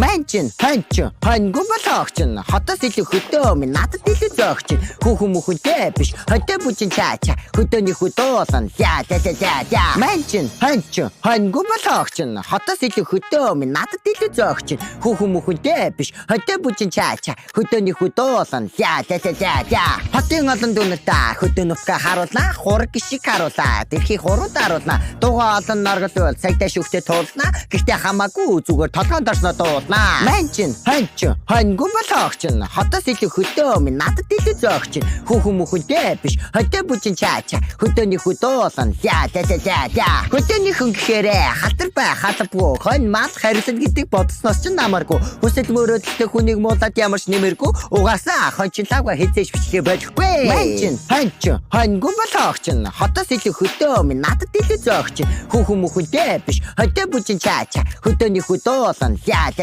Ман чин хонч хоньгүй болоогч нь хотоос илүү хөдөө минь надад илүү зөөгч хүүхэн мөхөнтэй биш хонтой бүжин чаа чаа хөдөөний хөдөө уулан ля ля ля ля ля. Ман чин хонч хоньгүй болоогч нь хотоос илүү хөдөө минь надад илүү зөөгч хүүхэн мөхөнтэй биш хонтой бүжин чаа чаа хөдөөний хөдөө уулан ля ля ля ля ля. Хотын олон дүүнэртээ хөдөө нутгаа харуулна, хураг гişиг харуулаа, дэлхийг хурууд харуулна, дугаа олон норгол цагтаа шүхтээ туулна, гэхдээ хамаагүй зүгээр толгойн дорсноо дуулна. Ман чин хонч хоньгүй болоогч нь хотоос илүү хөдөө минь надад илүү зөөгч хүүхэн мөхөнтэй биш хонтой бүжин чаа чаа хөдөөний хөдөө уулан ля ля ля ля ля. Хөдөөний хүн гэхээрээ халтар бай халбгүй хонь мал харилцан гэдэг бодсноос ч намааргүй хүсэл мөрөөдөлтэй хүнийг муулаад ямар ч нэмэргүй угаасаа хончлаагаа хизээш бичлэгээ болохгүй. Ман чин хонч хоньгүй болоогч нь хотоос илүү хөдөө минь надад илүү зөөгч хүүхэн мөхөнтэй биш хонтой бүжин чаа чаа хөдөөний хөдөө уулан ля ля.